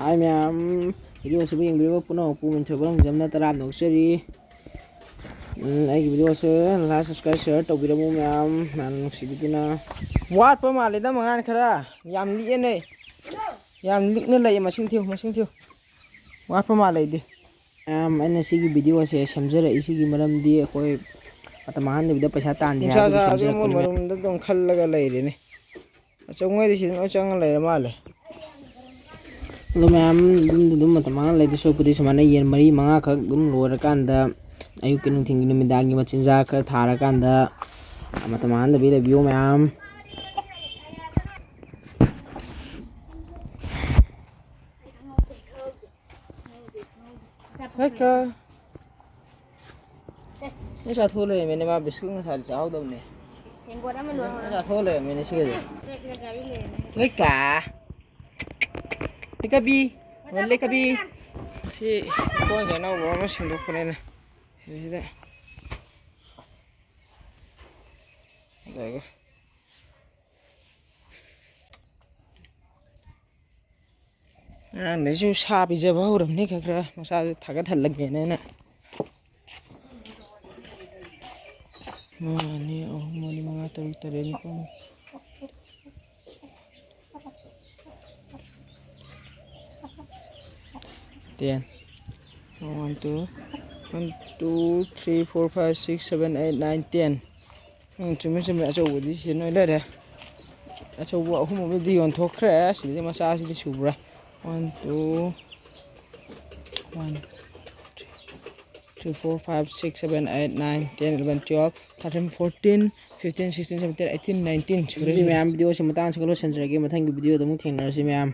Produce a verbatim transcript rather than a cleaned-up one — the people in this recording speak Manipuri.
ꯍꯥꯏ ꯃꯌꯥꯝ, ꯚꯤꯗꯤꯑꯣꯁꯤꯕꯨ ꯌꯦꯡꯕꯤꯔꯤꯕ ꯄꯨꯝꯅꯃꯛꯄꯨ ꯃꯤꯡꯊꯣꯏꯕ ꯂꯝꯖꯝꯅ ꯇꯔꯥꯝꯅ ꯑꯣꯛꯆꯔꯤ꯫ ꯎꯝ, ꯑꯩꯒꯤ ꯚꯤꯗꯤꯑꯣꯁꯦ like, subscribe, share ꯇꯧꯕꯤꯔꯝꯃꯨ ꯃꯌꯥꯝ, ꯃꯌꯥꯝ ꯅꯨꯡꯁꯤꯕꯤꯗꯨꯅ꯫ ꯋꯥꯠꯄ ꯃꯥꯜꯂꯦꯗ ꯃꯉꯥꯟ ꯈꯔ꯫ ꯌꯥꯝ ꯂꯤꯛꯑꯦꯅꯦ꯫ ꯌꯥꯝ ꯂꯤꯛꯅ ꯂꯩꯌꯦ꯫ ꯃꯁꯤꯡ ꯊꯤꯌꯨ, ꯃꯁꯤꯡ ꯊꯤꯌꯨ꯫ ꯋꯥꯠꯄ ꯃꯥꯜꯂꯦ ꯑꯩꯗꯤ꯫ ꯃꯌꯥꯝ, ꯑꯩꯅ ꯁꯤꯒꯤ ꯚꯤꯗꯤꯑꯣꯁꯦ ꯁꯦꯝꯖꯔꯛꯏꯁꯤꯒꯤ ꯃꯔꯝꯗꯤ ꯑꯩꯈꯣꯏ ꯃꯇꯝ ꯃꯥꯡꯍꯟꯗꯕꯤꯗ ꯄꯩꯁꯥ ꯇꯥꯟꯁꯦ ꯅꯨꯡꯁꯥ ꯍꯥꯏꯕꯒꯤ ꯁꯥꯕꯁꯦ ꯃꯣꯏ ꯁꯦꯝꯖꯔꯛꯄꯅꯤ ꯃꯌꯥꯝ꯫ ꯃꯔꯨꯝꯗ ꯑꯗꯨꯝ ꯈꯜꯂꯒ ꯂꯩꯔꯦꯅꯦ꯫ ꯑꯆꯧꯉꯩꯗꯤ ꯁꯤꯗ ꯂꯣꯏ ꯆꯪꯉ ꯂꯩꯔ ꯃꯥꯜꯂꯦ꯫ ꯑꯗꯣ ꯃꯌꯥꯝ ꯌꯨꯝꯗ ꯑꯗꯨꯝ ꯃꯇꯝ ꯃꯥꯡꯍꯟ ꯂꯩꯗꯣꯏ ꯁꯔꯨꯛꯄꯨꯗꯤ ꯁꯨꯃꯥꯏꯅ ꯌꯦꯟ ꯃꯔꯤ ꯃꯉꯥꯈꯛ ꯑꯗꯨꯝ ꯂꯣꯏꯔꯀꯥꯟꯗ ꯑꯌꯨꯛꯀꯤ, ꯅꯨꯡꯊꯤꯟꯒꯤ, ꯅꯨꯃꯤꯗꯥꯡꯒꯤ ꯃꯆꯤꯟꯖꯥꯛ ꯈꯔ ꯊꯥꯔꯀꯥꯟꯗ ꯃꯇꯝ ꯃꯥꯡꯍꯟꯗꯕꯤ ꯂꯩꯕꯤꯌꯨ ꯃꯌꯥꯝ꯫ ꯍꯩꯀꯥ꯫ ꯁꯦ꯫ ꯅꯣꯏ ꯆꯥꯊꯣꯛꯑ ꯂꯩꯔꯝꯃꯦꯅꯦ, ꯃꯥ ꯕꯤꯁꯀꯨꯠ ꯉꯁꯥꯏꯗꯤ ꯆꯥꯍꯧꯗꯕꯅꯦ꯫ ꯇꯦꯡꯀꯣꯠ ꯑꯃ ꯂꯣꯏ ꯅꯣꯏ ꯆꯥꯊꯣꯛꯑ ꯂꯩꯔꯝꯃꯦꯅꯦ ꯁꯤꯒꯁꯦ꯫ ꯁꯦ, ꯁꯤꯗ ꯒꯥꯔꯤ ꯂꯩꯔꯝꯃꯦ꯫ ꯂꯩꯀꯥ꯫ ꯂꯩꯀꯥꯕꯤ꯫ ꯃꯆꯥ ꯂꯩꯀꯥꯕꯤ꯫ ꯄꯣꯛꯄꯅꯤꯅ꯫ ꯁꯤ ꯀꯣꯟꯁꯦ ꯑꯅꯧꯕ ꯑꯃ ꯁꯤꯟꯗꯣꯛꯄꯅꯦꯅ꯫ ꯁꯤꯁꯤꯗ꯫ ꯂꯩꯒꯦ꯫ ꯉꯔꯥꯡꯗꯩꯁꯨ ꯁꯥ ꯄꯤꯖꯕ ꯍꯧꯔꯕꯅꯤ ꯈꯔ ꯈꯔ, ꯃꯁꯥꯁꯦ ꯊꯥꯒꯠꯍꯜꯂꯒꯦꯅ ꯑꯩꯅ꯫ ꯑꯃ, ꯑꯅꯤ, ꯑꯍꯨꯝ, ꯃꯔꯤ, ꯃꯉꯥ, ꯇꯔꯨꯛ, ꯇꯔꯦꯠ, ꯅꯤꯄꯥꯜ, ten. One, two, one, two, three, four, five, six, seven, eight, nine, ten. ꯎꯝ, ꯆꯨꯝꯃꯦ, ꯆꯨꯝꯃꯦ꯫ ꯑꯆꯧꯕꯗꯤ ꯁꯤ ꯅꯣꯏ ꯂꯩꯔꯦ꯫ ꯑꯆꯧꯕ ꯑꯍꯨꯝ ꯑꯃꯗꯤ ꯌꯣꯟꯊꯣꯛꯈ꯭ꯔꯦ꯫ ꯁꯤꯗꯩ ꯃꯆꯥꯁꯤꯗꯤ ꯁꯨꯕ꯭ꯔꯥ? One, two, one, three, four, five, six, seven, eight, nine, ten, eleven, twelve, thirteen, fourteen, fifteen, sixteen, seventeen, eighteen, nineteen ꯁꯨꯔꯦ꯫ ꯑꯗꯨꯗꯤ ꯃꯌꯥꯝ, ꯚꯤꯗꯤꯑꯣꯁꯤ ꯃꯇꯥꯡꯁꯤꯒ ꯂꯣꯏꯁꯤꯟꯖꯔꯒꯦ꯫ ꯃꯊꯪꯒꯤ ꯚꯤꯗꯤꯑꯣꯗ ꯑꯃꯨꯛ ꯊꯦꯡꯅꯔꯁꯤ ꯃꯌꯥꯝ꯫